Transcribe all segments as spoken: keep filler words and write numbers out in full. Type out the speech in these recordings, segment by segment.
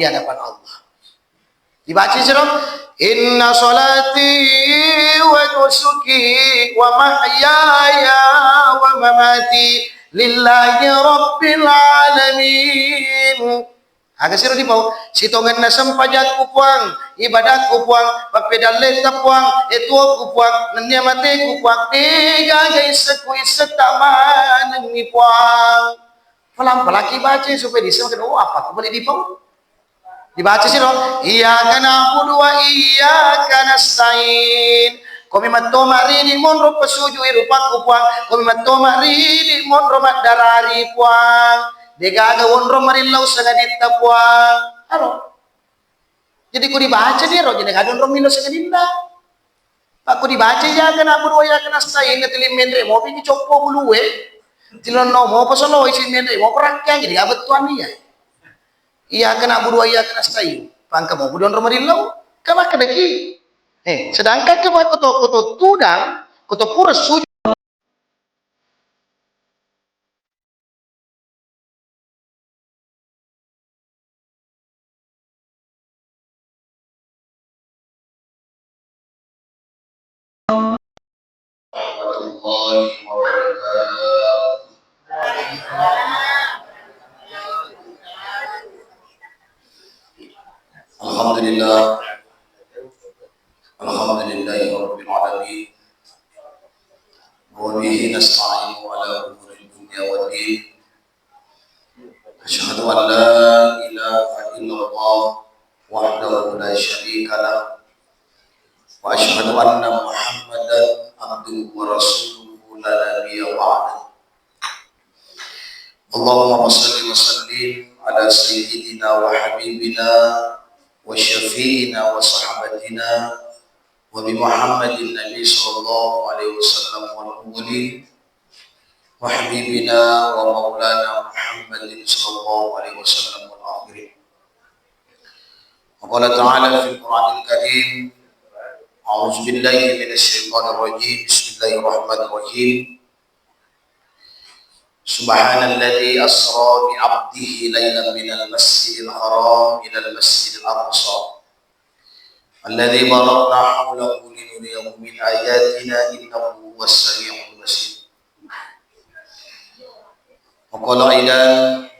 di hadapan Allah. Dibaca siro, "Inna salati wa nusuki wa mahyaya wa mamati lillahi rabbil alamin." Aga siro dipau, sitongenna sempajakku Puang, ibadakku Puang, pappedalletta Puang, etuokku Puang, nennia mateku Puang, degaga issekku, issetta manengngi Puang. Pelan-pelan ki baca supaya disseng, oh, apa aku boleh dipau? Dibaca siro, "Iyyaka na'budu wa iyyaka nasta'in." Komi matto maridi monro pasujui rupakku Puang, komi matto maridi monro maddarari Puang. Degaga wonro marillau sangaditta Puang. Aro. Jadi ku dibaca diro, jadi gaga wonro millau sangadinna. Pakku dibaca, "Iyyaka na'budu wa iyyaka nasta'in", natuli menre mopi ki coppo bulue. Tilonno mopa solo isi menre mopa rakkang, jadi abettuan iya. "Iyyaka na'budu wa iyyaka nasta'in." Pangka mopa dionro marillau. Ka makkedaki. Eh, sedangkan ke koto, koto tudang, koto pura sujud. Alhamdulillah. Alhamdulillahirabbil alamin. Wa bihi nasta'inu ala umuri dunya waddin. Asyhadu an la ilaha illallah wahdahu la syarika lah. Wa asyhadu anna Muhammadan abduhu wa rasuluhu la nabiyya ba'dah. Allahumma shalli wa sallim ala sayyidina wa habibina wa syafi'ina wa sahabatina wa bi Muhammadin Nabi sallallahu alaihi wasallam wal awwalin, wa habibina wa maulana Muhammadin sallallahu alaihi wasallam wal akhirin. Wa qala ta'ala fil Qur'anil Karim, a'udzu billahi minasy syaithanir rajim. Bismillahirrahmanirrahim. Subhanalladzi asra bi 'abdihi lailan minal masjidil haram ilal masjidil aqsa alladzi barakna haulahu linuriyahu min ayatina innahu huwas samiul basir. Wa qala aidan,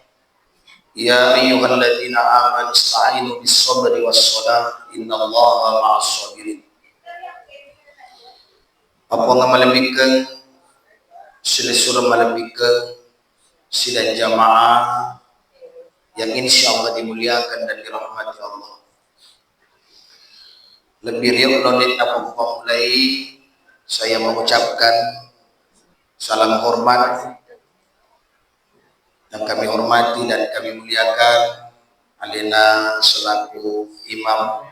ya ayyuhalladzina amanu ista'inu bis sabri was salah innallaha ma'as sabirin. Appuang malebbikkeng, silessureng malebbikkeng, sidang jamaah yang insya Allah dimuliakan dan dirahmati Allah. Lebih riuk loni napammulai, saya mengucapkan salam hormat yang kami hormati dan kami muliakan alena selaku imam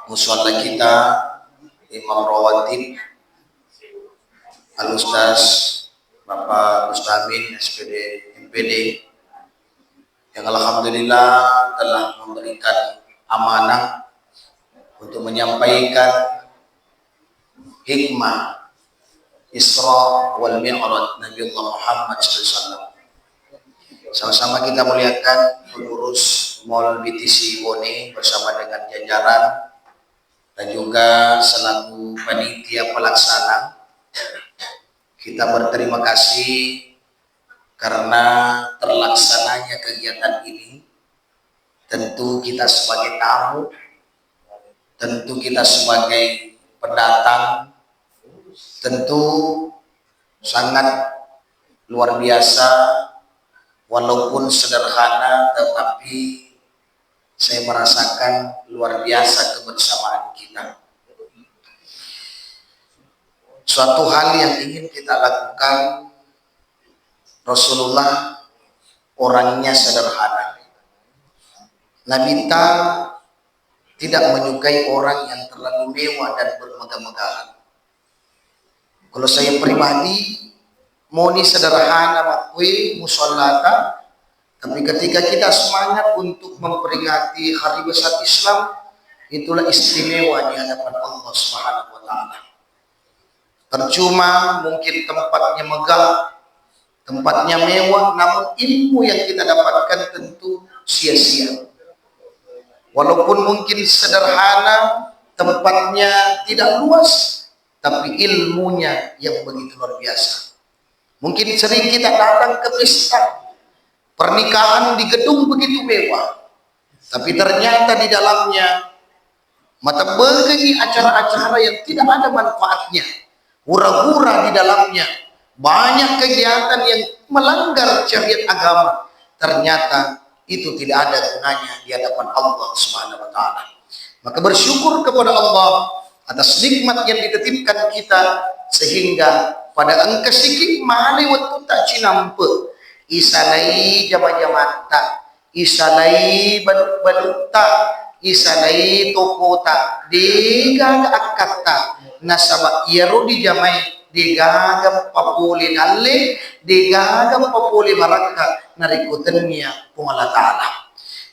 musalla kita, imam rawatib, Al Ustaz Bapak Mustamin, S P D, M P D, yang alhamdulillah telah memberikan amanah untuk menyampaikan hikmah Isra wal Mi'raj Nabiullah Muhammad sallallahu alaihi wasallam. Sama-sama kita muliakan pengurus Mall B T C Bone bersama dengan jajaran dan juga selaku panitia pelaksana. Kita berterima kasih karena terlaksananya kegiatan ini. Tentu kita sebagai tamu, tentu kita sebagai pendatang, tentu sangat luar biasa, walaupun sederhana, tetapi saya merasakan luar biasa kebersamaan kita. Suatu hal yang ingin kita lakukan, Rasulullah orangnya sederhana. Nabi ta tidak menyukai orang yang terlalu mewah dan bermegah-megahan. Kalau saya pribadi, moni sederhana makkui musallata, tapi ketika kita semangat untuk memperingati hari besar Islam, itulah istimewa di hadapan Allah Subhanahu wa Ta'ala. Percuma mungkin tempatnya megah, tempatnya mewah, namun ilmu yang kita dapatkan tentu sia-sia. Walaupun mungkin sederhana, tempatnya tidak luas, tapi ilmunya yang begitu luar biasa. Mungkin sering kita datang ke pesta pernikahan di gedung begitu mewah, tapi ternyata di dalamnya matebbekengi acara-acara yang tidak ada manfaatnya, hura-hura di dalamnya, banyak kegiatan yang melanggar syariat agama. Ternyata itu tidak ada gunanya di hadapan Allah Subhanahu wa Ta'ala. Maka bersyukur kepada Allah atas nikmat yang dititipkan kita, sehingga pada engka siki male wettutta cinampe, isalai jama-jamatta, isalai balu-balutta, isalai tokota, degaga akkatta, nasaba iyaro dijamai degaga papole dalle, degaga papole barakka narekko tennia Puang Allah Ta'ala.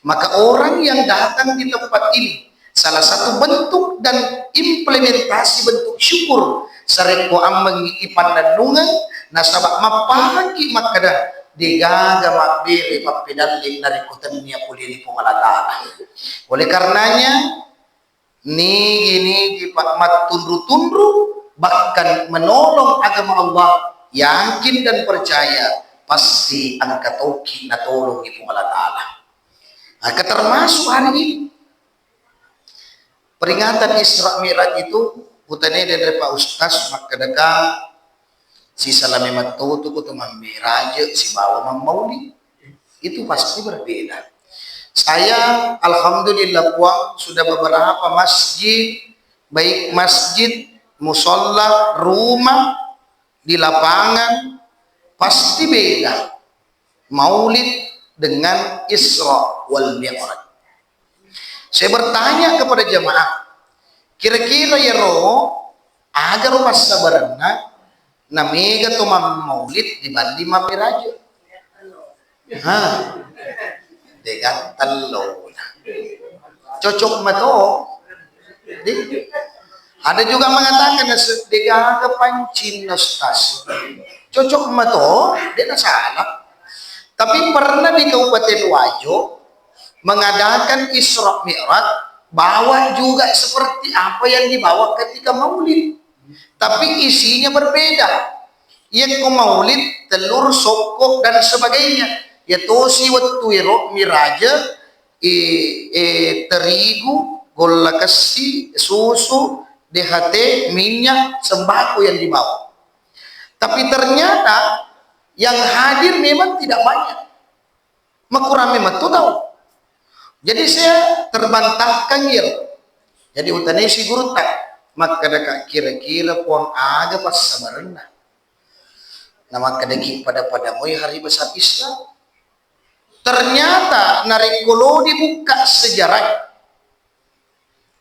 Maka orang yang datang di tempat ini, salah satu bentuk dan implementasi bentuk syukur sarekko ammengngi ipannennungeng, nasaba mapparakki makkeda, degaga mabbere pappedalle narekko tennia pole ri Puang Allah Ta'ala. Oleh karenanya, nigi-nigi pa-, mattunru-tunru, bahkan menolong agama Allah, yakin dan percaya pasti engka toki natolongi Puang Allah Ta'ala. Maka termasuk hari ini peringatan Isra Mi'raj itu, utane denre Pak Ustaz makkedaka, sisalame metto tu ko to mammiraje sibawa mammauli. Itu pasti berbeda. Saya alhamdulillah Puang, sudah beberapa masjid, baik masjid, musalla, rumah, di lapangan, pasti beda maulid dengan Isra wal Mi'raj. Saya bertanya kepada jamaah, kira-kira yero aga ro passabarenna namega to mammaulid dibanding mammiraje? Ha. Degattallona. Cocok mato. Di-, ada juga mengatakan, "Nas-, degaga pancinna, Ustaz." Cocok mato, de' nasalah. Tapi pernah di Kabupaten Wajo mengadakan Isra Mi'raj, bawa juga seperti apa yang dibawa ketika maulid. Tapi isinya berbeda. Iyakko maulid, telur, sokko, dan sebagainya. Iya tosi wettu ero miraje, eh, eh, terigu, golla kessi, susu, D H T, minyak, sembako yang dibawa. Tapi ternyata yang hadir memang tidak banyak. Makurang memang tu tau. Jadi saya terbantahkan iyaro. Jadi utanai si gurutta, makkedaka kira-kira Puang aga passabarenna. Na makkedaki pada-pada moi hari besar Islam. Ternyata narekko lo dibuka sejarah,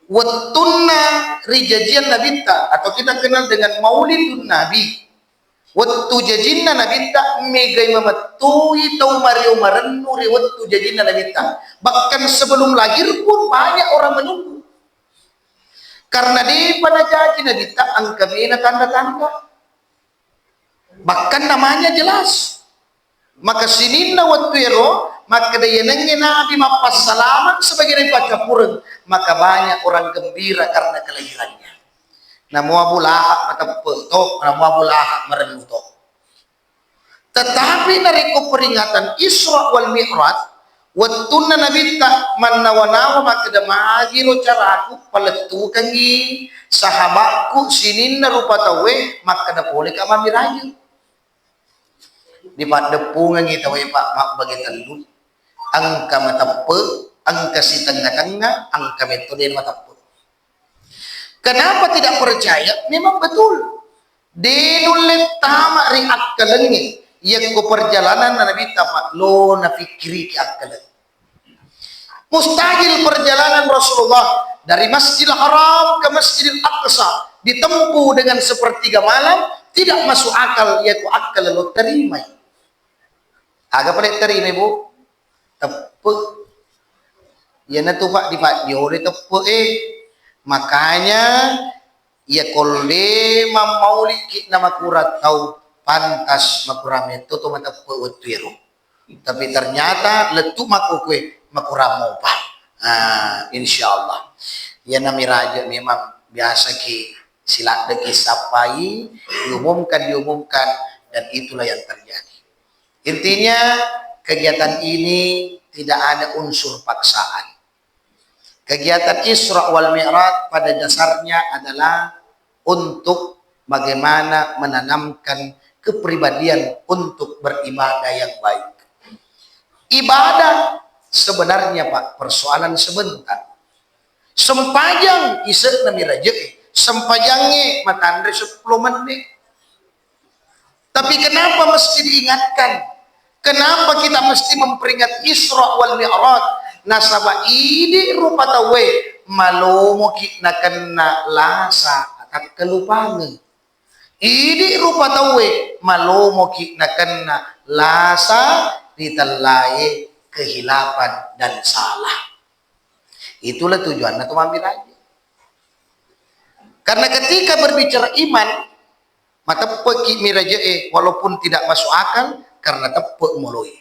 wettunna rijajian Nabitta, atau kita kenal dengan Maulidun Nabi, wettu jajinna Nabitta, megai mamettui tau mario marennu ri wettu jajinna Nabitta. Bahkan sebelum lahir pun banyak orang menunggu. Karena depa najaji Nabitta, engka bena tanda-tanda. Bahkan namanya jelas. Maka sininna wettu ero, makkeda, "Iyanengnge Nabi mappassalamang sebagai ripaccapureng, maka banyak orang gembira karena kelahirannya." Namo Abu Lahab mateppe to, namo Abu Lahab marennu to. Tetapi narekko peringatan Isra wal Mi'raj, wettunna Nabitta mannawa-nawa makkeda, "Magiro caraku palettukengngi sahabatku sininna rupa tauwe makkeda poleka mammiraje." Dipaddeppungengngi tauwe, Pak, mabbage tellu. Engka mateppe, engka sitengnga-tengnga, engka metto de mateppe. Kenapa tidak percaya? Memang betul. De nulle tama ri akkalengnge. Yakko perjalanan Nabitta, Pak, lo nafikkiriki akkaleng. Mustahil perjalanan Rasulullah dari Masjidil Haram ke Masjidil Aqsa ditempuh dengan sepertiga malam, tidak masuk akal, yakko akkaleng lo terimai. Aga pale terimai, Bu? Teppe. Iyanatu, Pak, dipaddiolo teppe e. Makanya, iya kolle mammaulikki na makurang tau, pantas makurang metto to mateppe wettu ero. Tapi ternyata lettu makkokkoe, makurang mopa. Ah, insyaallah. Iyana miraje memang biasa ki siladdeki sappai, diumumkan, diumumkan, dan itulah yang terjadi. Intinya, kegiatan ini tidak ada unsur paksaan. Kegiatan Isra wal Mi'raj pada dasarnya adalah untuk bagaimana menanamkan kepribadian untuk beribadah yang baik. Ibadah sebenarnya, Pak, persoalan sebentar. Sempajang ise'na miraje'e, sempajangnge matanre seppulo menit. Tapi kenapa mesti diingatkan? Kenapa kita mesti memperingati Isra wal Mi'raj? Nasaba idi rupa tauwe malomoki nakenna lasa atakkalupangeng. Idi rupa tauwe malomoki nakenna lasa ritellae kehilapan dan salah. Itulah tujuanna to mammiraje. Karena ketika berbicara iman, mateppe'ki miraje'e walaupun tidak masuk akal, karena teppe' moloi.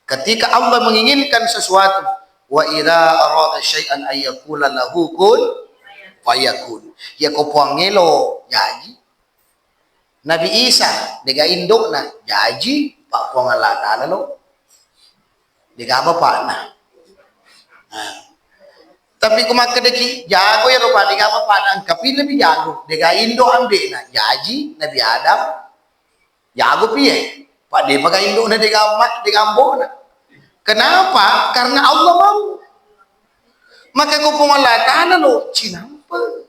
Ketika Allah menginginkan sesuatu, wa idza arada syai'an ayyakula lahu kun fayakun. Yako Puang elo jaji. Nabi Isa, dega indo'na, jaji, Pak Puang Allah Ta'ala lo. Dega bapakna. Nah. Tapi ku makkedaki, jago ya rupa, dega bapakna, engka pi lebih jago. Dega indo ambe'na, jaji, Nabi Adam, jago piye. Pak, depa ga indo'na, dega amma, dega ambo'na. Kenapa? Karena Allah mau. Maka ku Puang Allah Ta'ala lo, cinampe.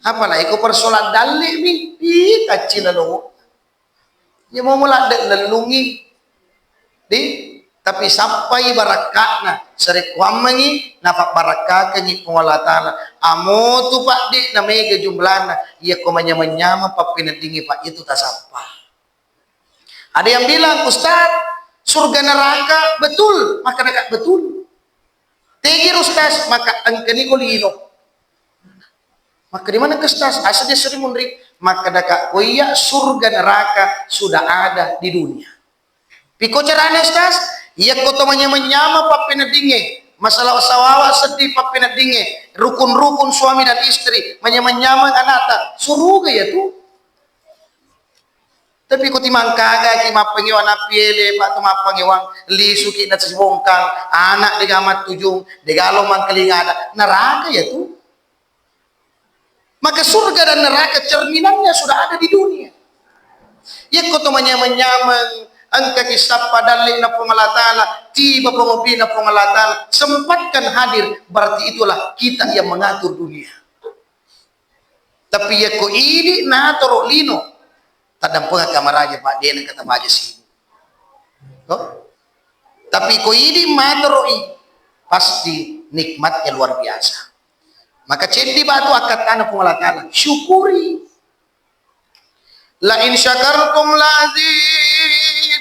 Apalagi ko persoalan dalle'mi, ih, kaccilalo. Iya mau muladde lellungi. Di, tapi sappai barakka'na, sarekkuammengi, nafabbarakkakkengi Puang Allah Ta'ala. Amo tu, Pak, de' namega jumlana, iya ko manyameng-nyameng pappeneddingnge, Pak, itu tasappa. Ada yang bilang, "Ustaz, surga neraka betul?" Maka dekat betul. Tegi Ustaz, maka engkani ko lino. Maka di mana ke Ustaz? Asa dia sering munri. Maka daka ko iya surga neraka sudah ada di dunia. Piko caranya Ustaz? Iya ko to manyameng-nyameng pappeneddingnge. Masalah sawawa seddi pappeneddingnge. Rukun-rukun suami dan istri. Manyameng-nyameng anakta. Suruga ya tu. Tapi ko timangkaga ki mappangewang napiele, Pak, tu mappangewang, lisuki na sibongkang, anak dega mattujung, dega lo mangkalinga ada, neraka ya tu. Maka surga dan neraka cerminannya sudah ada di dunia. Yakko to manyameng-nyameng, engka ki sappa dalle na Puang Allah Ta'ala, tiba pengopi na Puang Allah Ta'ala, sempatkan hadir, berarti itulah kita yang mengatur dunia. Tapi yakko idi natoro lino, taddampengeng kamaraja, Pak, de' nengka tabaja sibu. To? Tapi ko idi matoroi, pasti nikmatnya luar biasa. Maka ceddi batu akkattana Puang Allah Ta'ala, syukuri. La in syakartum la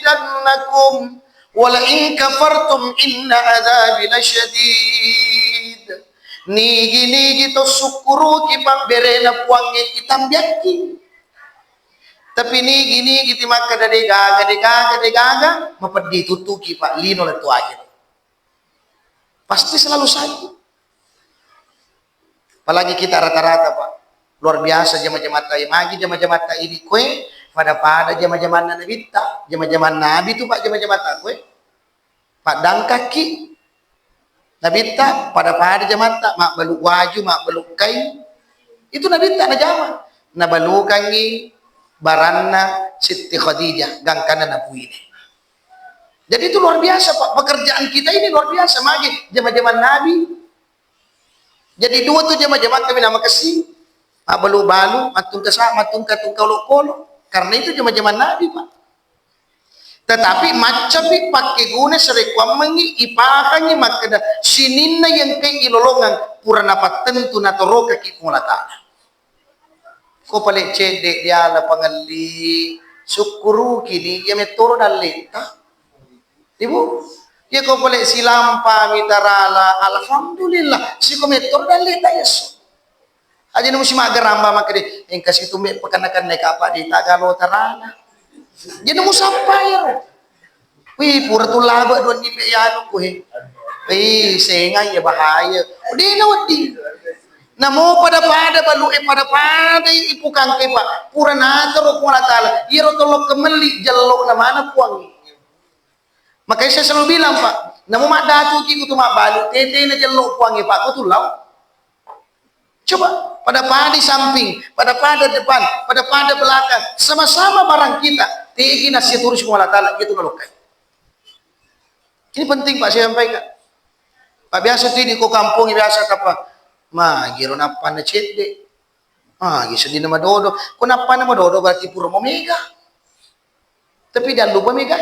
azidannakum, wa la in kafartum inna adzabi lasyadid. Nigi-nigi to sukkuruki pabberena Puangnge, itambiakki. Tapi nigi-nigi ti makkeda degaga, degaga, degaga, mapeddi tuttuki, Pak, lino lettu akhir. Pasti selalu sakit. Apalagi kita rata-rata, Pak. Luar biasa jama-jamatta. Magi jama-jamatta idi koe, pada-pada jama-jamanna nabitta. Jama-jaman nabi tu, Pak, jama-jamatta koe. Paddangkakki. Nabitta pada-pada jamatta, mabbalu waju, mabbalu kain. Itu nabitta najama. Nabalukangi baranna Sitti Khadijah, gangkanna napuine. Jadi itu luar biasa, Pak. Pekerjaan kita ini luar biasa. Magi jama-jaman nabi. Jadi dua tu jama-jaman kami nama kesi. Mabbalu-balu, mattungka sa-, mattungka-tungka olokolo. Karena itu jama-jaman nabi, Pak. Tetapi maccapi pakkeguna sarekkuammengngi ipakangngi makkeda sininna yengkai ilolongeng pura napattentu natorokaki Puang Allah Ta'ala. Ko pale cedde diala pangelli, sukkuruki ni iya mettoro dalletta. Ibu, iya ko pale silampa mitarala, alhamdulillah, siko mettoro dalletta yesso. Aja nemu simaggaramba makkeda, engka situmbe pakanna-kanna kapa di tagalo tarana. Jadi musappa iyaro. Wih, pura tu laba dua nimbe yanu ku he. Eh, sengang ya bahaya. Dena wedding. Namo pada-pada balu, eh, pada-pada ipukangke, Pak. Pura nataro Puang Allah Taala. Iyaro tollo kemelli jello na mana Puang. Makanya saya selalu bilang, Pak, namo maddatuki kutu mabbalu, tete na jello Puang, Pak, kutu lao. Coba, pada-pada samping, pada-pada depan, pada-pada belakang, sama-sama barang kita, tegi nasihat terus Puang Allah Taala, itu nalokkai. Ini penting, Pak, saya sampaikan. Pak, biasa tuh di ko kampung biasa apa? Ma, giro nappa na cedde. Ah, gi seddi na madodo. Ko nappa na madodo berarti pura mau mega. Tapi jangan lupa mega.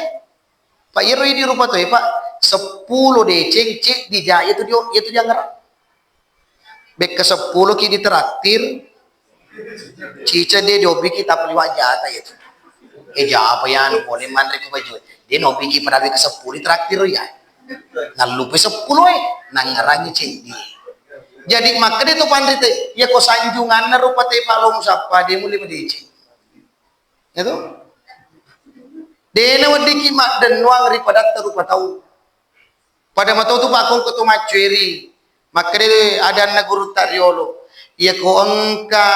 Pak, iyaro di rupa toe, Pak, seppulo deceng, ceddi ja, itu dia, itu dia ngerang. Bekka seppulo ki ditraktir, cica de diobiki tapi liwat jata itu. Eh, japa ya, anu, boleh manre ku baju. Dia nobiki pada bekka seppulo ditraktir ya. Nallupe seppulo eh, nangarangi ceddi. Jadi makkeda tu panrite, ya ko sanjunganna rupa te Pak lo musappa, dia mulai madeceng. Itu. Dena weddiki maddennuang ri padatta rupa tau. Pada matotu pakkongko tu maccueri. Makkeda adanna gurutta riolo. Iya ko engka,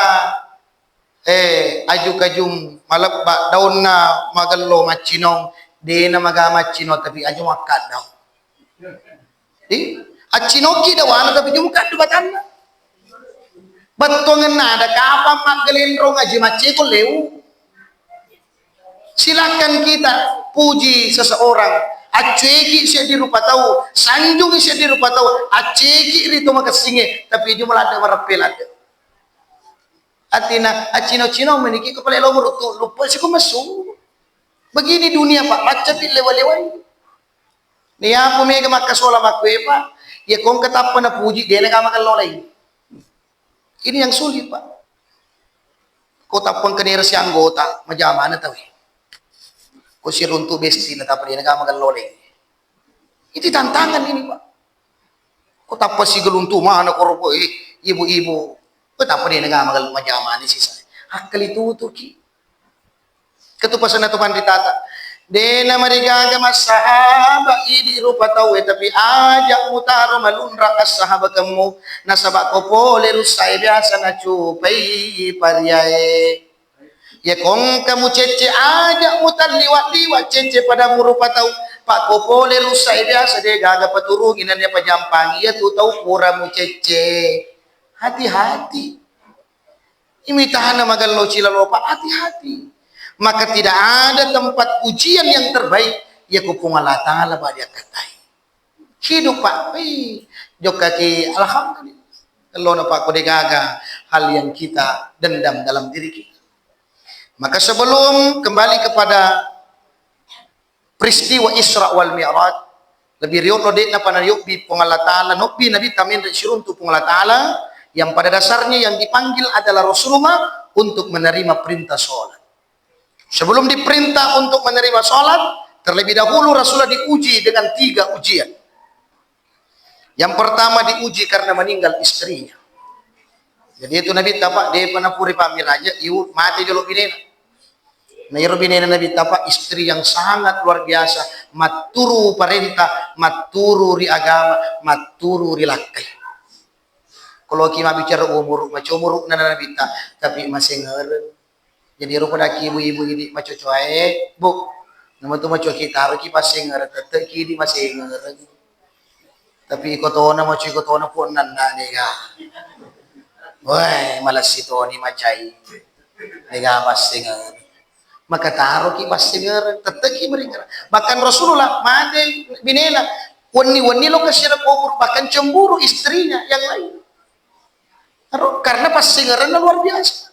eh, aju-kajung malebba daunna magello maccinong, dena maga maccinong tapi aju makkaddaung. Ih, accinokki dawana tapi jumukaddu batanna. Bettuangenna ada kapang maggelenrong aji macceko lewu. Silakan kita puji seseorang, accueki seddi rupa tau, sanjungi seddi rupa tau, acceki ri to makessinge, tapi juma ladde mareppe ladde. Atina accino-cino meniki kepala lo merutu lupa siko messu. Begini dunia, Pak, maccapi lewa-lewai. Niapu mega makkasola makkue, Pak, ya kong ketappa na puji dena kama kellolai. Ini yang sulit, Pak. Ko tappang kenera si anggota, majamana tawi. Ko si runtu besti na tappa dena kama kellolai. Itu tantangan ini, Pak. Ko tappa si geluntu mana koro ko, eh, ibu-ibu. Ko tappa dena kama kellolai majamana sisa. Akkali tutuki. Ketupasanna tu panritata. Dena marigaga massahaba idi rupa tauwe, tapi aja mutaro malunra assahabakemmu, nasaba ko pole russae biasa nacupai pariae. Ya kongka mucecce aja mutalliwa-liwa cecce pada murupa tau, pak ko pole russae biasa de gaga paturungi nennia pajampangi ya tu tau pura mucecce. Hati-hati. Imitahana magello cilalopa, hati-hati. Maka tidak ada tempat ujian yang terbaik, ya ku Puang Allah Ta'ala badiakkatai. Hidup, Pak. Wih, jokkaki, alhamdulillah. Kalau nampak kode gaga hal yang kita dendam dalam diri kita. Maka sebelum kembali kepada peristiwa Isra wal Mi'raj, lebih riolo de'na pada yobbi Puang Allah Ta'ala, nobbi Nabi tamin siruntu Puang Allah Ta'ala, yang pada dasarnya yang dipanggil adalah Rasulullah untuk menerima perintah sholat. Sebelum diperintah untuk menerima sholat, terlebih dahulu Rasulullah diuji dengan tiga ujian. Yang pertama diuji karena meninggal istrinya. Jadi itu Nabi tapak dia pernah puri pamiraja, iu mati jolo binena. Nah, iro binena Nabi tapak istri yang sangat luar biasa, matturu parenta, matturu ri agama, matturu ri lakkai. Kalau kita bicara umur, macam umur nana Nabi ta, tapi masih ngere. Jadi rupa daki ibu-ibu ini macocoae, Bu. Nama tu macoki taruh ki pasengere, tette ki di masengere. Tapi iko tona maco iko tona pun nanda nega. Weh, malas si toni macai. Nega pasengere. Maka taruh ki pasengere, tette ki meringere. Bahkan Rasulullah mate binena, wenni-wenni lo kasira kubur, bahkan cemburu istrinya yang lain. Aro, karena pasengerenna luar biasa.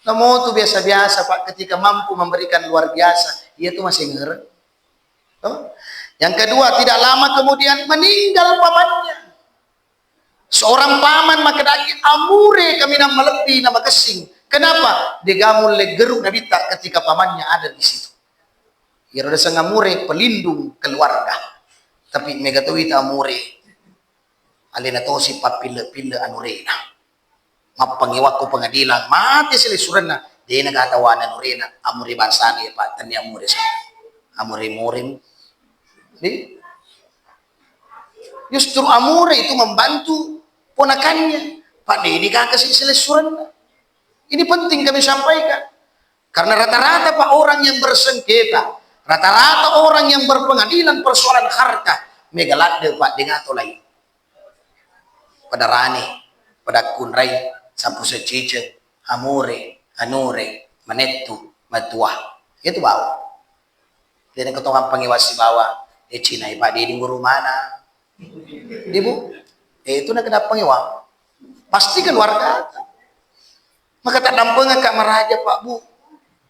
Namo tu biasa-biasa, Pak, ketika mampu memberikan luar biasa, iya tu masih ngere. Toh? Yang kedua, tidak lama kemudian meninggal pamannya. Seorang paman makedaki amure kaminang malebbi na makessing. Kenapa? Degamu leggeru Nabitta ketika pamannya ada di situ. Iyaro naseng amure pelindung keluarga. Tapi mega towi ta amure. Alena tosi pappille-pille anurena. Mappangewa ko pengadilan, mate silessurenna, dena gatawana anurena, amure bangsana ya, Pak, tennia amure sa. Amure-mure. Di? Justru amure itu membantu ponakannya. Pak, de' ini kaka si silessurenna. Ini penting kami sampaikan. Karena rata-rata, Pak, orang yang bersengketa, rata-rata orang yang berpengadilan persoalan harta, mega ladde, Pak, de' gaga to lain. Pada rane, pada kunrai, sapu seciceng, amure, anure, manettu, matua. Itu bawang. De' na ketongeng pangewang sibawa, eh, Cina, eh, Pak, de' ini guru mana? Ibu, eh, itu na kena pangewang. Pasti keluarga. Maka tak dampengka maraja, Pak, Bu.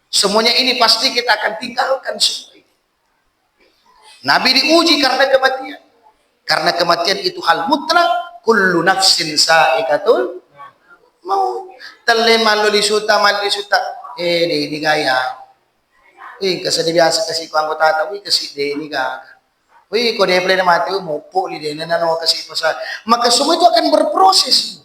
Semuanya ini pasti kita akan tinggalkan semua ini. Nabi diuji karena kematian. Karena kematian itu hal mutlak, kullu nafsin sa'iqatul maut. Telle mallo lisuta, malli suta. Eh, de' ini gaya. Wih, kasi' de' biasa kasi' ko anggotata, wih, kasi' de' ini gaga. Wih, ko de' pale na mate, wih, moppo ni de' na nano kasi' pasa. Maka semua itu akan berproses.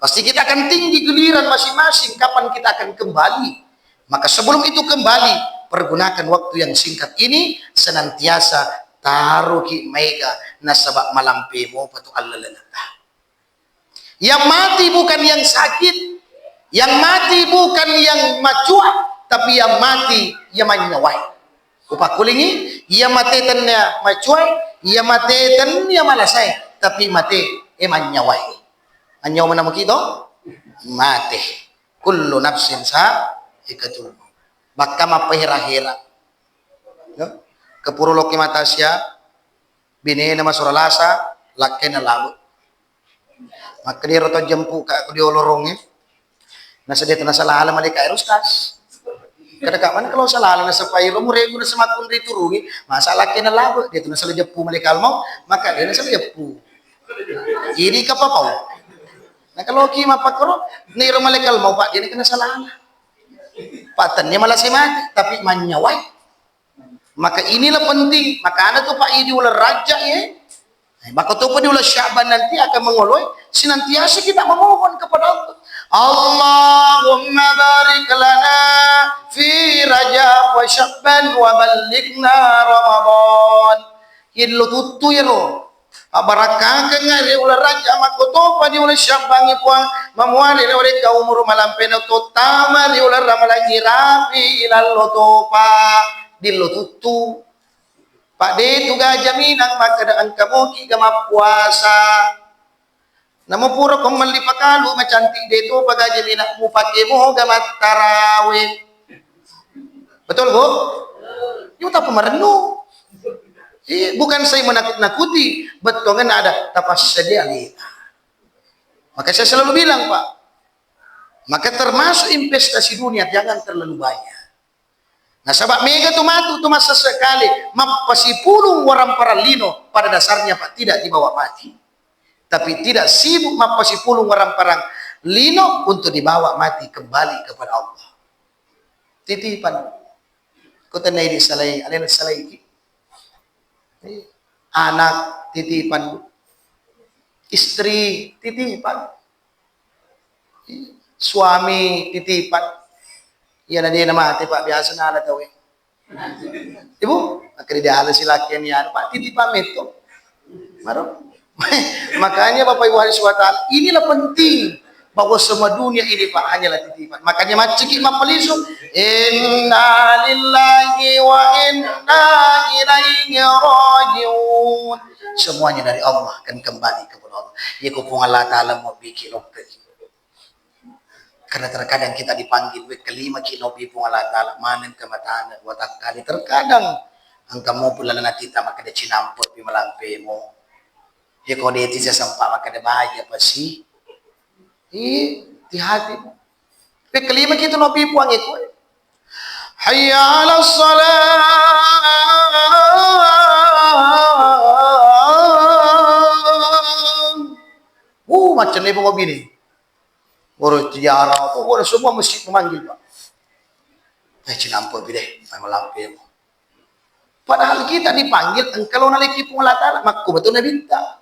Pasti kita akan tinggi giliran masing-masing, kapan kita akan kembali. Maka sebelum itu kembali, pergunakan waktu yang singkat ini senantiasa taruki maega nasaba malampe mopa tu allalengetta. Yang mati bukan yang sakit, yang mati bukan yang macua, tapi yang mati yang manyawai. Upakkulingi, iya mate tennia macua, iya mate tennia malasae, tapi mate e manyawai. Manyawa manamo ki to? Mate. Kullu nafsin sa'iqatul maut. Bakka mappahera-hera. Yo. Kepuro loki mata sia, binena masura lasa, lakkena labu. Makkeda ero to jempu ka ko diolorongnge. Nasaba de' tu nasalala malaika ero, Ustaz. Kada ka mana kalau salala nasaba ero muregu nasaba makkunrai turungi, masa lakkena labu, de' tu nasala jeppu malaika maut, maka de' nasala jeppu. Ini kapapau. Nah, kalau ki mapakkoro, nero malaika maut, Pak, de' na kena salala. Pak, tennia malasa mate, tapi manyawai. Maka inilah penting. Makana tu, Pak, idi uleng Rajab, ya. Eh, maka tu, Pak, di uleng Syaban nanti akan mengoloi, senantiasa kita memohon kepada Allah. Allahumma barik lana fi Rajab wa Sya'ban wa ballighna Ramadan. Illo tuttu iyaro. Abbarakkangkengnga ri uleng Rajab, makkotopa di uleng Sya'bangngi Puang, mamuare ri oreka umuru malampena tottama ri uleng Ramalangngi rapi ilallo topa, dillo tuttu. Pak, de' tu ga jaminang makkeda engka moki ga mappuasa. Namo pura ko melli pakalu macantik, de' topa ga jaminang mupake moga mattarawe. Betul, Bu? Yo, tappa marennu. Eh, bukan saya menakut-nakuti, bettuanna ada tapassadia aleta. Maka saya selalu bilang, Pak, maka termasuk investasi dunia, jangan terlalu banyak. Nasaba mega tu matu tu massesse kale, mappasipulung waramparang lino, pada dasarnya, Pak, tidak dibawa mati. Tapi tidak sibuk mappasipulung waramparang lino untuk dibawa mati kembali kepada Allah. Titipan. Ko tennia idi salai, alena salaiki. Anak titipan. Istri titipan. Suami titipan. Iyana de' namate, Pak, biasa nala tauwe. Ibu, makkeda diala si lakkena anu, Pak, titipan metto. Maro. Makanya Bapak Ibu hadirin subhanahu wa ta'ala, inilah penting bahwa semua dunia ini, Pak, hanyalah titipan. Makanya macciki mappalisu, inna lillahi wa inna ilaihi raji'un. Semuanya dari Allah, akan kembali kepada Allah. Iya ko Puang Allah Ta'ala mau bikin lokke. Karena terkadang kita dipanggil, wekkalimaki naobbi Puang Allah Ta'ala, maneng ke matane, watakkale. Terkadang engka mo pulana tita makkeda cinampe'pi malampemo. Iya ko de' tisa sempa makkeda bahaya pasi. Ih, hati-hati. Wekkalimaki tu naobbi Puang iko. Hayya 'alas shalah. Uh, macam ni pengobi ni. Urus ziarah, pokoknya semua masjid memanggil, Pak. Eh, cinampe'pi deh, malampe mo. Padahal kita dipanggil engka lo naleki Puang Allah Ta'ala, makko betul Nabi ta.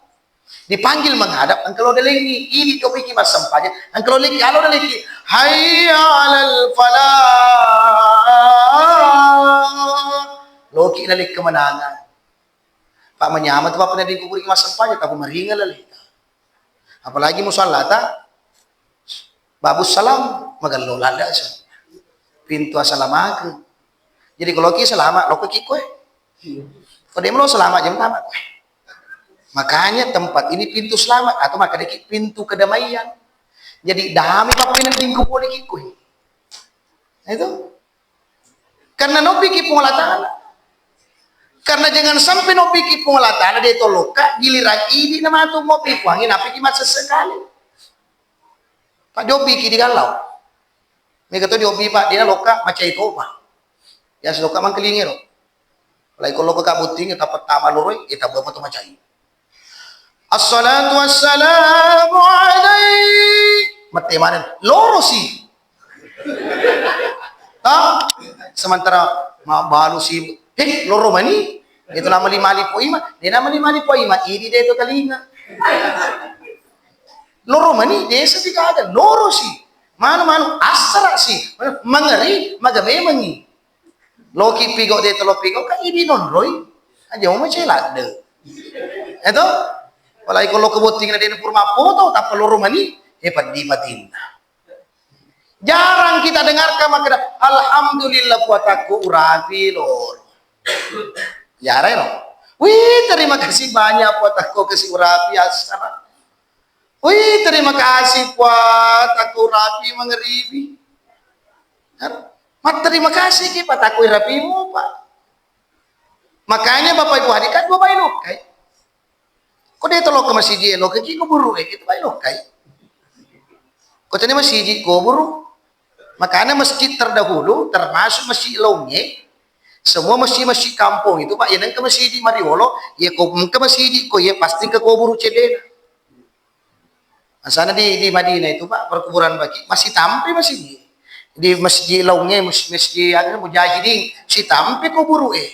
Dipanggil menghadap engka lo dalengi, ini kau bikin massempajang, engka lo leki, alo dalengi. Hayya 'alal falah. Loki naleki kemenangan. Pak manyama tu Pak, pernah dikuburi massempajang, tapi maringa lalita. Apalagi musallata Babus Salam, magello ladda sa. Pintu asalamakeng. Jadi kalau ki salama, lo ki koe. Kalau dia lo salama jam tama koe. Makanya tempat ini pintu selamat atau makanya ki pintu kedamaian. Jadi damai Pak pinang tingku pole ki koe. Itu. Karena nopiki Puang Allah Ta'ala. Karena jangan sampai nopiki Puang Allah Ta'ala de toloka giliran idi na matu mopi Puangi napiki masa sekali. Pak jobi ki digallau. Mega to jobi Pak dina loka macai topa. Ya seloka mangkelingi ro. Lai ko loka kabutting ta pertama loroi, ita bawa to macai. Assalatu wassalamu alaik. Mette maneng. Loro si. Ta? Sementara ma-, balu si. Eh, loro mani. Itu nama lima lipo ima. Dia nama lima lipo ima. Ini dia itu telinga. Loro mani, desa di kaga. Loro si. Manu-manu, asara si. Mangeri, maga memangi. Loki pigo de telo pigo ka idi nonroi. Aja mau macai ladde. Eto? Walai ko lo kebotting na dena purma foto tappa loro mani e paddi patinna. Jarang kita dengarkan makkeda alhamdulillah puatakku urapi loro. Jarang no. Wih, terima kasih banyak puatakku kasih urapi asara. Wih, terima kasih Pak, takku rapi mangeribi. Kan? Mat terima kasih ki Pak, takku rapimu Pak. Makanya Bapak Ibu hadir kan dua bayi lokai. Kok dia tolok ke masjid dia lokai ki kuburu eh kita bayi lokai. Kok tadi masjid kuburu. Makanya masjid terdahulu termasuk masjid Launge. Semua masjid-masjid kampung itu Pak, ya nengka masjid Mariolo, ya ko engka masjid ko ya pasti ke kuburu cedena. Asana di, di Madinah itu Pak, perkuburan Baqi masih tampe masih di, di masjid Launge, mas-, masjid anu Mujahidin, si tampe kuburu eh.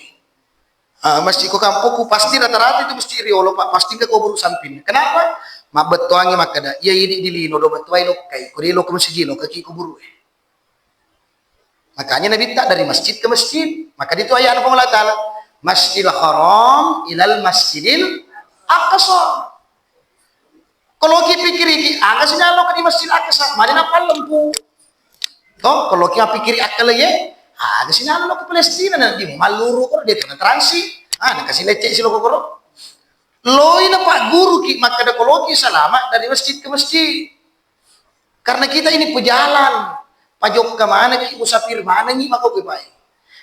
Ah, masjid ko kampungku pasti rata-rata itu masjid Riolo Pak, pasti ke kuburu samping. Kenapa? Mabbettuangi makkeda, iya ini di lino do bettuai lokkai, ko di lokka masjid lokka ki kuburu eh. Makanya Nabi tak dari masjid ke masjid. Maka itu ayat Puang Allah Ta'ala, Masjidil Haram ilal Masjidil Aqsa. Kalau ki pikir iki, aga sih lo di Masjid Aqsa? Mana napa lempu? Toh, kalau ki pikir akal ye, aga sih lo ke Palestina nanti maluru kok dia kena transi. Ah, nak kasih lecek sih lo koro. Loi na Pak Guru ki makkeda koloki salama dari masjid ke masjid. Karena kita ini pejalan, pajokka manaki, musafir manengi mako pai.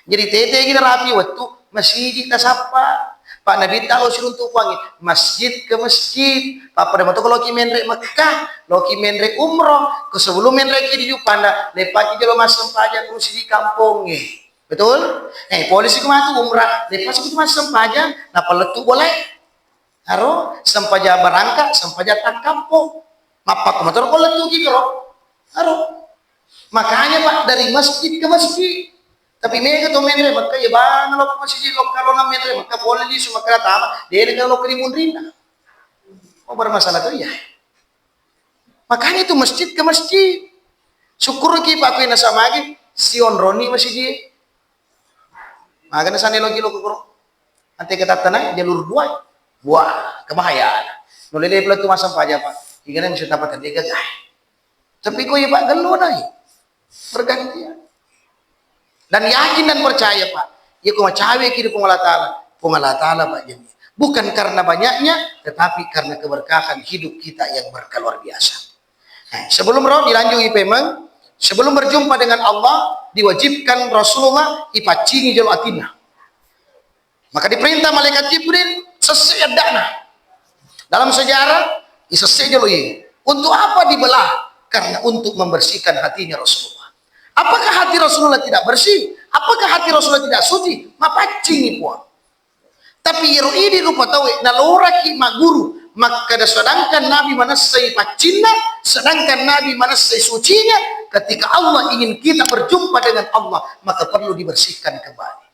Jadi tete kita rapi wettu masjid tasappa. Pak Nabi talo siruntu kuangi masjid ke masjid. Pak pada matu kalau ki menre Mekah, lo ki menre umroh, ke sebelum menre ki di Jupanda, lepaki jolo massempajang ku siji kampongnge. Betul? Eh, polisi ku matu umrah, lepasi ku massempajang, nappa lettu bolai. Aro, sempajang barangka, sempajang takkappo. Mappakko motoro ko lettuki karo. Aro. Makanya Pak dari masjid ke masjid. Tapi mega to menre Mekka ya bang lo masjid lo kalau na menre Mekka boleh di Sumatera Tama, dene kalau ke di Munrinna. Oh bermasalah tuh ya. Makanya itu masjid ke masjid. Syukur ki Pak kui nasamagi sionroni masjid. Magana sane logi lo kuro. Ante katattana jalur dua. Wah, kebahayaan. Nolele pula tu masam paja Pak. Igana bisa dapat tadi gagai. Tapi ko iya Pak gello nai. Pergantian. Dan yakin dan percaya Pak. Iya ko macawe kiri Puang Allah Ta'ala. Puang Allah Ta'ala Pak jami. Bukan karena banyaknya, tetapi karena keberkahan hidup kita yang berkeluar biasa. Nah, sebelum roh dilanjut I P M, sebelum berjumpa dengan Allah, diwajibkan Rasulullah ipaccingi jolo atinna. Maka diperintah malaikat Jibril sesse addana. Dalam sejarah, isesse jolo iye. Untuk apa dibelah? Karena untuk membersihkan hatinya Rasulullah. Apakah hati Rasulullah tidak bersih? Apakah hati Rasulullah tidak suci? Mapaccingi Puang. Tapi iro idi rupa tauwe naloraki magguru, makkada sedangkan Nabi manessai paccinna, sedangkan Nabi manessai sucinya, ketika Allah ingin kita berjumpa dengan Allah, maka perlu dibersihkan kembali.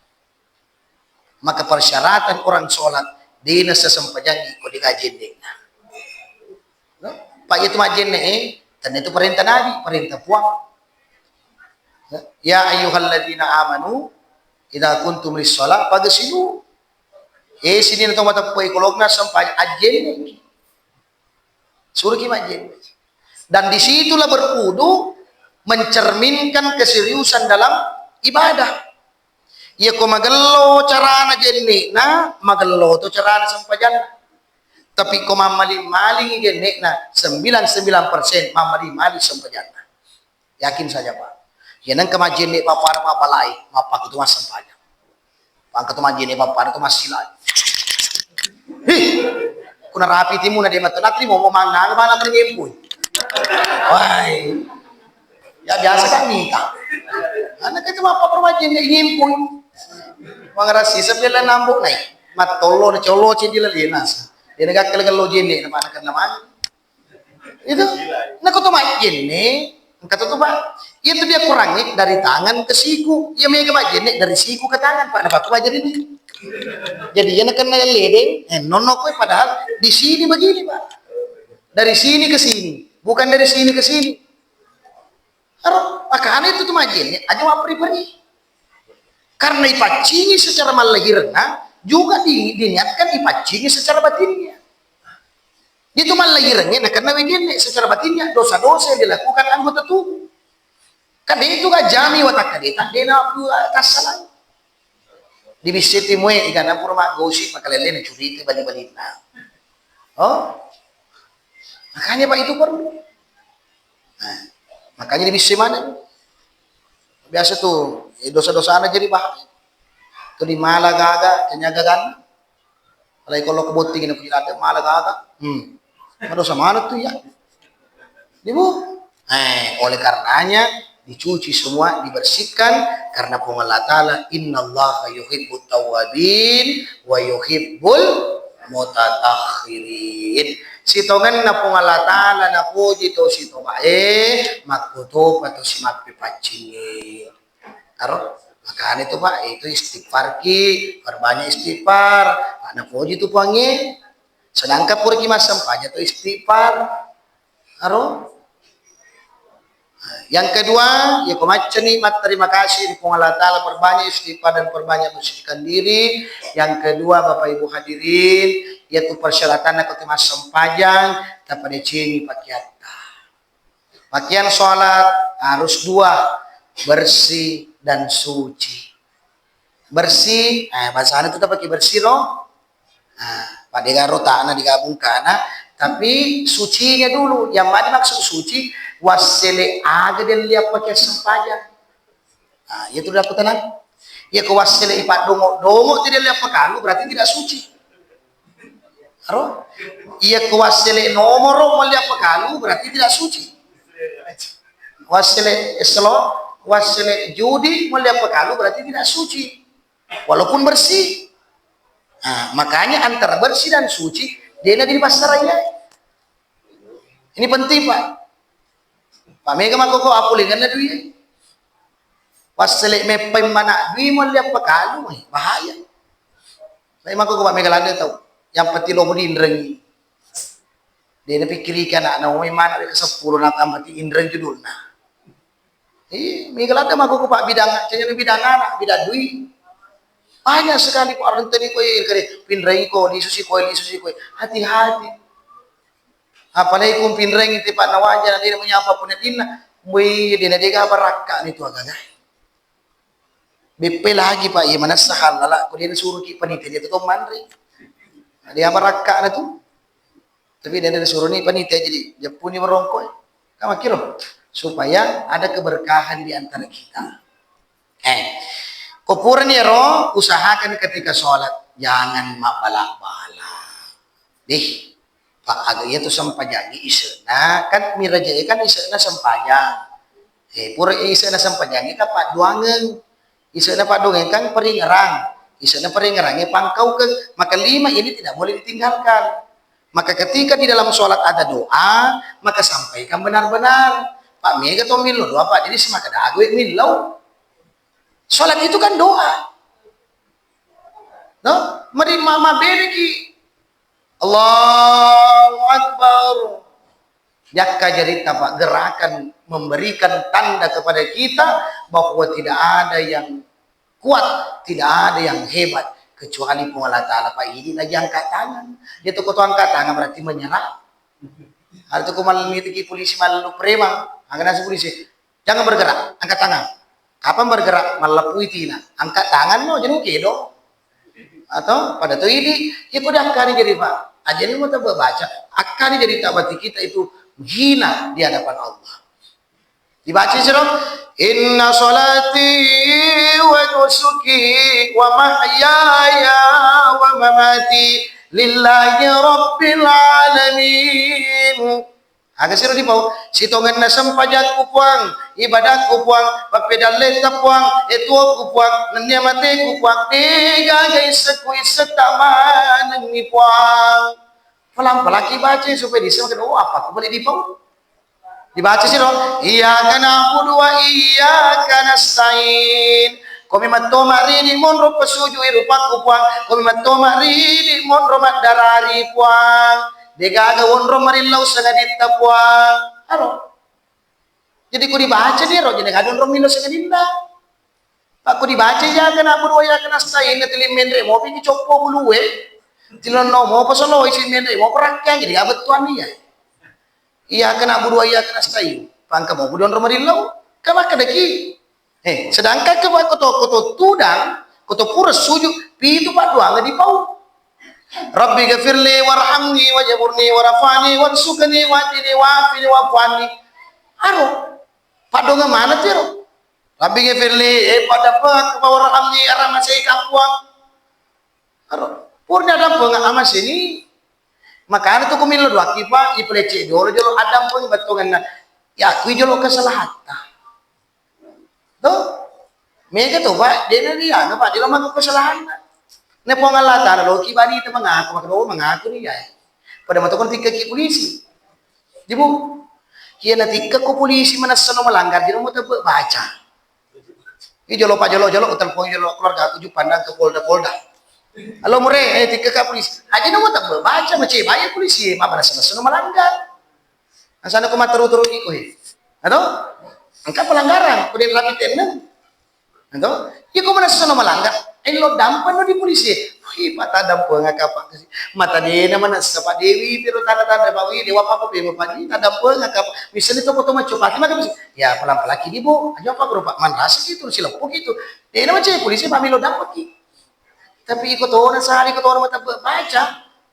Maka persyaratan orang sholat, dena sesempajangi ko dikajendekna. No? Pak itu majenne eh, tanda itu perintah Nabi, perintah Puang. Ya ayyuhalladzina amanu idza kuntum lis-shalah faghsilu. Eh, sini na to mateppe' kolokna sempajang, ajjenne. Suruki majjenne. Dan disitulah berwudu mencerminkan keseriusan dalam ibadah. Iya ko magello carana jenne'na, magello to carana sempajanna. Tapi ko mammaling-malingi jenne'na, sembilan sembilan persen mammaling-maling sempajanna. Yakin saja, Pak. Iya nengka majjenne' pappada mabbalai, mappakutu massempajang. Pangka to majjenne' pappada to massilai. Hih, kuna rapi timu na de' mato natri mau manganga mana kan nyempui. Wai. Ya biasa kan nita. Anak itu apa permajjenne' nyempui. Mangarasi sepela nambo nai. Mattollo na colo cindi lalena. Dia negak kelegello jenne' na mana kan namanya. Itu, nako to majjenne', engka to, Pak. Iya tu dia kurangi dari tangan ke siku. Iya mega majjenne' dari siku ke tangan, Pak. Napa tu majjenne'? Jadi iya nakenna ledeng, eh, nonno koe padahal di sini begini, Pak. Dari sini ke sini, bukan dari sini ke sini. Aro, makanya itu tu majjenne' aja mapperi-peri. Karena ipaccingi secara mallahirenna, juga di, diniatkan ipaccingi secara batinnya. Itu mallahirengnge nakenna wejenne' secara batinnya dosa-dosa yang dilakukan anggota tubuh. Kan itu kan jami watak kadeta dena aku tassalang. Dibissai timue igana pura maggosi makalelle na curita bali-balinna. Oh, makanya Pak itu perlu. Nah, makanya dibissai mana? Biasa tuh, eh, dosa-dosana jadi bahaya. Tuh di mala gaga, tanya gagan. Alai kalau kebotting ini puji lada mala gaga. Hmm. Madosa mana tuh ya? Ibu. Eh, oleh karenanya dicuci semua, dibersihkan karena Puang Allah Ta'ala, "Innallaha yuhibbut tawwabin wa yuhibbul mutatahhirin." Sitongenna Puang Allah Ta'ala napoji to sitobae, makkutopa to simappepaccingi. Aro, makanya itu Pak, itu istighfar ki, perbanyak istighfar. Pak, napoji tu Puangnge. Sedangkan pura ki massempajang tu istighfar. Aro. Yang kedua, ya ko maccani matterima kasih di Puang Allah Ta'ala, perbanyak istighfar dan perbanyak membersihkan diri. Yang kedua, Bapak Ibu hadirin, yaitu persyaratan ko massempajang, tapadecengi pakeatta. Pakaian sholat harus dua, bersih dan suci. Bersih, eh, bahasana itu pakai bersih loh. Nah, pada garo tanah digabungkan, tapi sucinya dulu. Yang mana maksud suci? Wassele aga dia lihat pakai sempajang. Nah, itu udah aku tenang. Ya ko wassele ipaddongo-dongo tidak lihat pakalu berarti tidak suci. Aro? Iya ko wassele nomoro melihat pakalu berarti tidak suci. Wassele eslo, wassele judi melihat pakalu berarti tidak suci. Walaupun bersih. Nah, makanya antara bersih dan suci dia nanti dipassarai. Ini penting, Pak. Pak mega makoko apulinganna dui. Wassele meppai mana dui melihat pakalu, eh, bahaya. Saya makoko Pak mega lada tau. Yang penting lo mudi inrengi. Dia napikkiriki anakna, oh, mana ke sepuluh na tambah ti inreng judulna. Eh, mega lada makoko Pak bidang, canya bidang anak, bidang dui. Banyak sekali ko arenteni ko, eh, kare pinrengi ko, lisusi ko, lisusi ko. Hati-hati. Apalagi kumpinrengi tipa nawaja na dena menyapa pun dinna. Wih, dena dega barakka ni tu agaga. Beppe lagi Pak, iya manessa halala ko dena suruki panitia dia tu manre. Dia barakka na tu. Tapi dena disuruh ni panitia jadi jeppuni merongko. Kamakiro supaya ada keberkahan di antara kita. Eh, ko purani ero usahakan ketika sholat jangan mabbala-bala. Deh, Pak, aga iya tu sempajangi ise'na, kan mirajae kan ise'na sempajang. Eh, pura ise'na sempajangi kan padduangeng. Ise'na padduangeng kan peringerang. Ise'na peringerange pangkaukeng. Maka lima ini tidak boleh ditinggalkan. Maka ketika di dalam sholat ada doa, maka sampaikan benar-benar. Pak mega to millau doa, Pak, jadi semaka dago millau. Sholat itu kan doa. No? Mari mama bereki. Allahu Akbar. Yakka jarita, Pak, gerakan memberikan tanda kepada kita bahwa tidak ada yang kuat, tidak ada yang hebat Kecuali Puang Allah Ta'ala, Pak, idi lagi angkat tangan. Dia tuh, ko to angkat tangan berarti menyerah. Ada tuh, ko mal-, mitiki polisi malu preman, angkat nasi polisi, "Jangan bergerak, angkat tangan." Kapan bergerak? Mallepui tina. Angkat tangan no, jadi kedo. Atau pada to idi, ya ko diakkani jadi, Pak. Ajani mau tebak baca. Akkani jadi tak berarti kita itu hina di hadapan Allah. Dibaca siro, "Inna salati wa nusuki wa mahyaya wa mamati lillahi rabbil alamin." Aga siro dipau, sitongenna sempajakku Puang, ibadakku Puang, pappedalletta Puang, etuokku Puang, nennia mateku Puang, degaga issekku issetta manengngi Puang. Pelan-pelan ki baca supaya disseng, oh, apa aku boleh dipau. Dibaca siro, "Iyyaka na'budu wa iyyaka nasta'in." Komi matto maridi monro pesuju irupakku Puang, komi matto maridi monro maddarari Puang. Degaga wonro marillau sangaditta Puang. Aro. Jadi ku dibaca diro, jadi gaga wonro millau sangadinna. Pakku dibaca, "Iyyaka na'budu wa iyyaka nasta'in", natuli menre mopi ki coppo bulue. Tilonno mopa solo isi menre mopa rakkang, jadi abettuanni ya. "Iyyaka na'budu wa iyyaka nasta'in." Pangka mopa dionro marillau. Ka makkedaki. Eh, sedangkan ke koto, koto tudang, koto pura sujud, pitu paddoang dipau. "Rabbi ghafirli warhamni wajburni warfa'ni warzuqni wahdini wa'afini wa'fu anni." Aro. Paddoang mana tiro? "Rabbi ghafirli", eh, paddampengakku, "warhamni", aramasei ka Puang. Aro, purna dampengeng amaseni. Makana tu kumillo duakki, Pak, ipelecce jolo, jolo addampeng bettuanna. Yakui jolo kesalahatta. To? Mega to, Pak, dena riana, Pak, dilo maka kesalahanna. Ne Puang Allah Ta'ala, loki bani te mengaku, maka lo mengaku ni ya. Pada matu kon tikkaki polisi. Ibu, iya natikka ko polisi manessa no melanggar, dina mo tebbe baca. Ini jolo, Pak, jolo, jolo, telepon jolo keluarga aku, ju pandang ke Polda, Polda. "Halo, Mure, eh, tikka ka polisi." Aja no mo tebbe baca, mace bae polisi, ma manessa-nessa no melanggar. Asana ko matteru-teru ki ko, eh. Atau? Engka pelanggaran, ko dena rapi teneng. Ento? Iya ko manessa no melanggar, eh, lo dampeng no di polisi. Wih, Pak, tadampengakka, Pak. Mata dena manessa, Pak, dewi piro tanda-tanda, Pak, wih, dewa apa-apa, Pak, ini tadampengakka, Pak. Misalnya toko to macopati, maka bisa, ya, pelan-pelan ki di, Bu. Aja apa, Pak, manrasa gitu, sileppo gitu. Dena macam polisi, Pak, milo dampeng ki. Tapi iko tona sali, iko tona mata baca.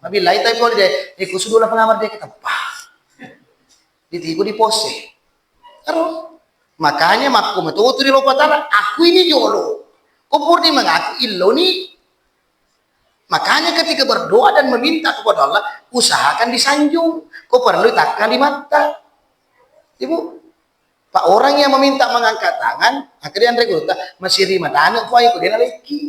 Mabilai tapi pole de, iko sudah lah pengamat dia ketepah. Ditiku di pose. Aro. Makanya makku metotu di lopatara, aku ini jolo. Ko purni mengaku illoni. Makanya ketika berdoa dan meminta kepada Allah, usahakan disanjung. Ko perlu takka limatta. Ibu, Pak, orang yang meminta mengangkat tangan, akhirnya Andre Gurutta, masih rima tangan, Pak, itu dia lagi.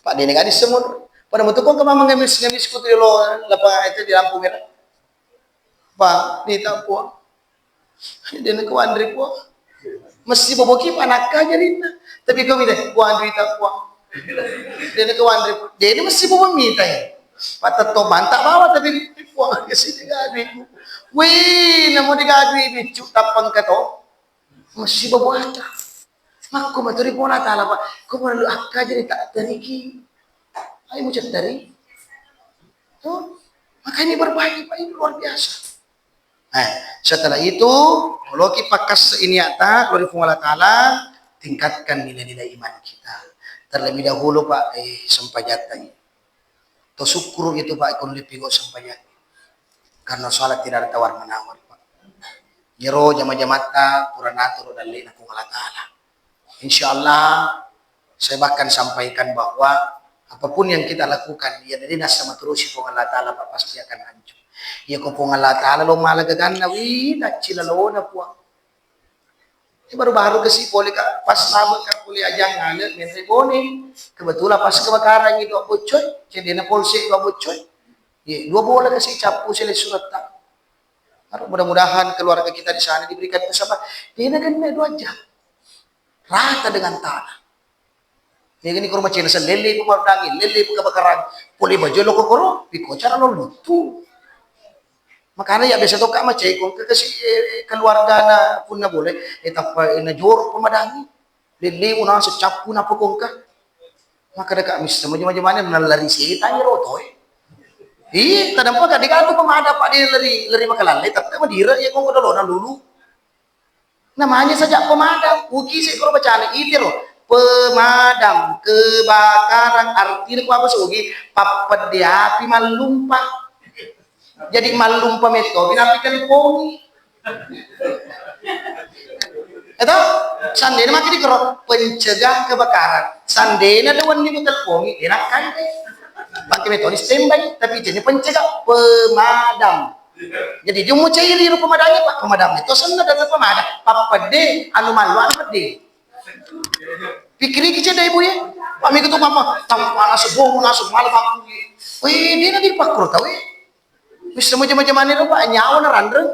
Pak, dia nggak disemut. Pada mutu kok kemana ngemis-ngemis kutu lo, lapa itu di lampu merah. Pak, ni tak puang. Dena kuanre, Puang. Mesti boboki panakka jarinna. Tapi kau bilang, "Kuanre tak, Puang." Dena kuanre, Puang. Jadi mesti bobo mita ya. Patetto mantap bawa tapi, "Puang, ke sini gaduiku." Wih, namo digadui biccu tappang kato. Mesti bobo ata. Makko maturi Puang Allah Ta'ala, Pak. Kau perlu akka jadi tak teriki. Ayo mucat teri. Tuh. Makanya ini berbahaya, Pak. Ini luar biasa. Nah, setelah itu, moloki pakkasse ini ata, lori Puang Allah Ta'ala, tingkatkan nilai-nilai iman kita. Terlebih dahulu, Pak, eh, sempajatta ini. To sukkuru itu, Pak, ikon lebih kok sempajang. Karena salat tidak ada tawar menawar, Pak. Nyero jama-jamatta, pura naturu dalle na Puang Allah Ta'ala. Insya Allah, saya bahkan sampaikan bahwa apapun yang kita lakukan, ya dari nasa maturusi Puang Allah Ta'ala, Pak, pasti akan hancur. Ya ko Puang Allah Ta'ala lo mala gaganna, wih, tacci lalona, Puang. Ini baru-baru ke si pole ka, pas lama ka pole ajang ngale, menre bone. Kebetulan pas kebakaran ini dua bocor, cedena polsek dua bocor. Ya, dua bola ke si capu sele suretta. Mudah-mudahan keluarga kita di sana diberikan kesabaran. Dia kena dua jam. Rata dengan tanah. Ini ko rumah Cina, lele ku marudangi, lele ku kebakaran. Pole baju lo kokoro, piko cara lo lutu. Makanya ya biasa to ka macai kong ke kasi, eh, keluarga na punna boleh, eh, tappa, eh, na jorok pemadangi. Lele una secappu na pokongka. Makkeda ka misseng majama-jamane nallari setang iyaro otoe. Ih, tadampa ka digantung pemadam, Pak, di lari, lari makalalle, tette madire iya kongko dolona lulu. Namanya saja pemadam, uki se koro bacana itiro. Pemadam kebakaran artinya ku apa sogi? Pappedde api mallumpa. Jadi mallumpa metto, napi telepongi. Eto, sandena maki dikero pencegah kebakaran. Sandena de wenni mutelepongi, enak kan? Pakai metode standby, tapi jadi pencegah, pemadam. Jadi dia mau cairi rupa pemadamnya, Pak. Pemadam itu senna datang pemadam. Pappede, anu malu, anu pede. Pikiri kice dai bu ya. Pak, minggu tu mama, tamu panas, bomu nasu, malam aku. Wih, dia nanti pakur tahu ya. Bisa macam-macam aneh, Pak. Nyawa na ranreng.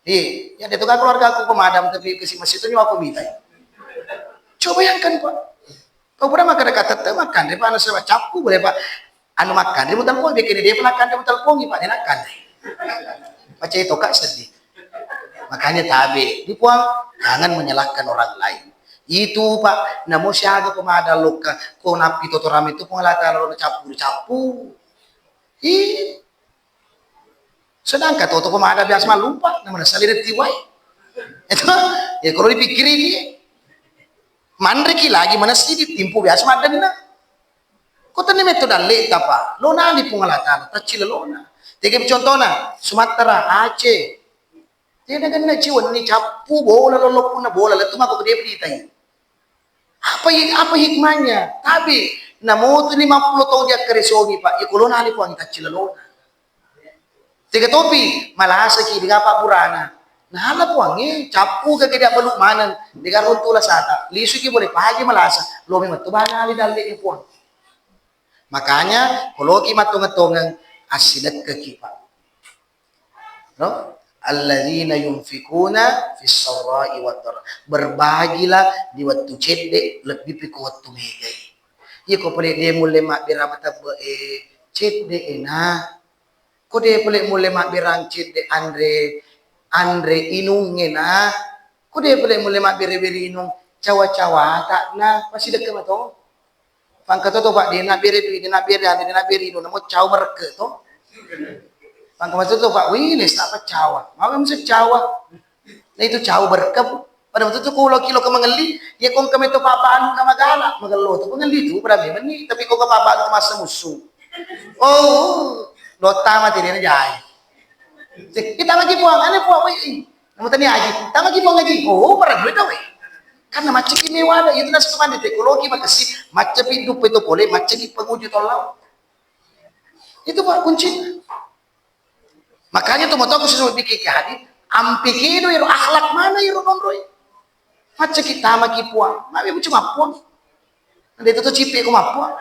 Iya, ya, dia tu kan keluarga aku pemadam, tapi ke si masih tu nyawa aku minta. Coba bayangkan, Pak. Kau pernah makan dekat tete makan, dia panas, Pak. Cappu boleh, Pak. Anu makan, dia mutal pun bikin dia pernah kan, dia mutal pun, Pak. Dia nak kan. Baca itu, Kak, sedih. Makanya tabe, di Puang, jangan menyalahkan orang lain. Itu, Pak, namo siaga pemadam lokka, ko nappi totorame itu Puang Allah Taala lo cappu, cappu. Ih. Sedangkan toto pemadam biasa mallupa, nama nasalire tiwai. Itu, ya kalau dipikirin, manreki lagi manassi di timpu biasa madenna. Ko tenne metto dalle tapa, lona di Puang Allah Taala, taccilelona. Tege contohna, Sumatera, Aceh. Tena genna ciwenni cappu bola, loloppunna bola, lettu mako gede beritai. Apa hi-, apa hikmahnya? Tapi namotu lima puluh tahun dia keresongi, Pak. Ya, kolona ali Puang taccilelona. Tega topi, malasaki, dega apa burana. Nah, ala Puang, eh, cappu ke gede balu maneng, dega runtu lasata. Lisuki boleh pagi malasa, lo memang tu bana ali dalle ni Puang. Makanya, koloki mattongeng-tongeng, assidekkeki, Pak. No? Alladzina yunfikuna fis sarra'i wad dharra. Berbagilah di wettu cedde, lebbi pi ko wettu megai. Iya ko pole de mulle mabbera matebbe e cedde e na. Ko de pole mulle mabberang cedde anre, anre inung e na. Ko de pole mulle mabbere-bere inung cawa-cawata na. Pasti dekke mato. Pangka toto, Pak, de nabbere dui, de nabbere anu, de nabbere inu, namo cau merekke to. Pangka mato to, Pak, wih, les tak apa cawa. Mau yang mesti cawa. Nah, itu cau berke. Pada waktu itu kulo kilo ke mengelli, ya kong kami to papa anu nama gala, magello to mengelli tu pada memang ni, tapi kong ke papa anu masa musuh. Oh, dota mati dia jai. Kita lagi buang, aneh buang, wih. Namu tani aji, tama ki Puang aji. Oh, barang duit tau, eh. Karena macam ini wada, itu nasi kemana teknologi makasih, macam hidup itu boleh, macam di penguji tolong. Itu Pak kuncinya. Makanya tuh motor aku sesuai bikin ke hadis, ampi kido iro akhlak mana iro nonroi. Macam kita maki Puang, nabi macam Puang. Nanti itu tuh cipi aku mapuang.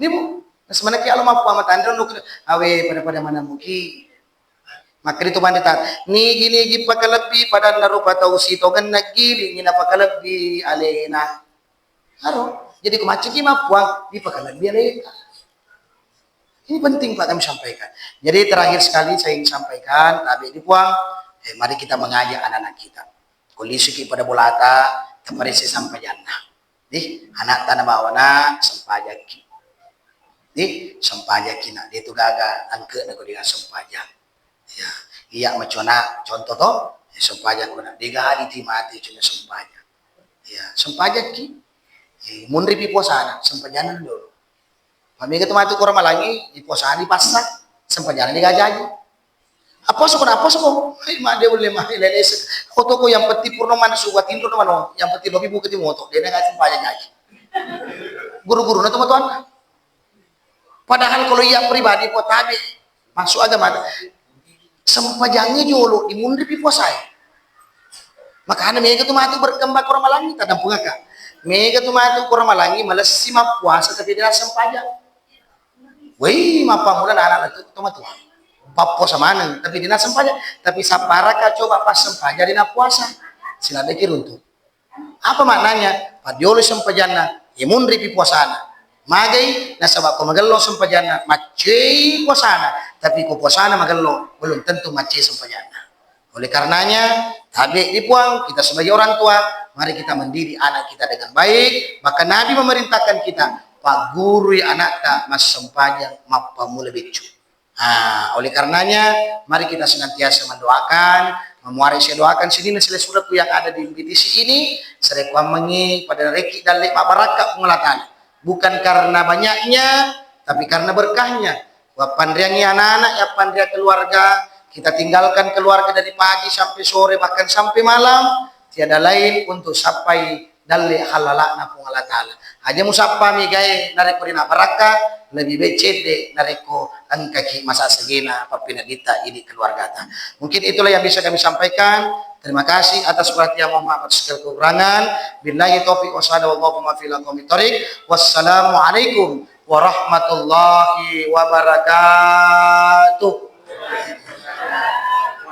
Ini bu, sebenarnya kalau mapuang matandro nuk awe pada-pada mana muki. Makkeda tu pandita, nigi-nigi pakalebbi padanna rupa tau sitongenna gilingi napakalebbi alena. Aro, jadi ku macciki mappuang dipakalebbi aleta. Ini penting Pak kami sampaikan. Jadi terakhir sekali saya ingin sampaikan, tabe di Puang, eh, mari kita mengajak anak-anak kita. Ko lisuki pada bolata, taparese sampajanna. Di, anakta nabawana sempajakki. Di, sempajakki nak, de tu gaga angke na ko dia sempajang. Ya, iya macona contoh to, ya, sempajang ko nak, de gaga di mati cuma sempajang. Ya, sempajakki. Eh, munripi puasana, sempajanna dulu. Pamega tu matu ko Ramalangi, ipuasani passa, sempajanna digajaji. Apa soko, apa soko? Hai, ma de ulle ma lelese. Oto ko yang penting purno mana suka tinro mana. Yang penting lobi buka timoto. Dia nggak sempajang jaji. Guru-guru na teman-teman. Padahal kalau iya pribadi ko tabe masuk agama. Sempajangnge jolo dimunripi puasae. Makana mega tu matu berkembang ko Ramalangi, tadampungaka. Mega tu matu ko Ramalangi malessi mappuasa tapi de nassempajang. Wei, mappamula anak tu to matua. Pappuasa maneng tapi de nassempajang. Tapi sapparaka coba passempajang de nappuasa. Siladdeki runtu. Apa maknanya? Padiolo sempajanna, imunripi puasana. Magai, nasaba ko magello sempajanna, maccei puasana. Tapi ko puasana magello, belum tentu maccei sempajanna. Oleh karenanya, tabe di Puang, kita sebagai orang tua, mari kita mendidik anak kita dengan baik. Bahkan Nabi memerintahkan kita, paggurui anakta massempajang mappammula beccu. Ah, oleh karenanya, mari kita senantiasa mendoakan, memuari saya doakan sini sila suraku yang ada di B T C ini, sarekkuammengi pada reki dalle mabbarakka Puang Allah Ta'ala. Bukan karena banyaknya, tapi karena berkahnya. Wappanriangi anak-anak, yappanria keluarga, kita tinggalkan keluarga dari pagi sampai sore, bahkan sampai malam, tiada lain untuk sappai dalle hallala'na Puang Allah Ta'ala. Aja musappami gae narekko ri na barakka, lebih baik cedde narekko engkaki masa segena pappinaditta ini keluargata. Mungkin itulah yang bisa kami sampaikan. Terima kasih atas perhatian, mohon maaf atas segala kekurangan. Billahi taufiq wa saada wallahu muwaffiq ila aqwamit thariq. Wassalamualaikum warahmatullahi wabarakatuh.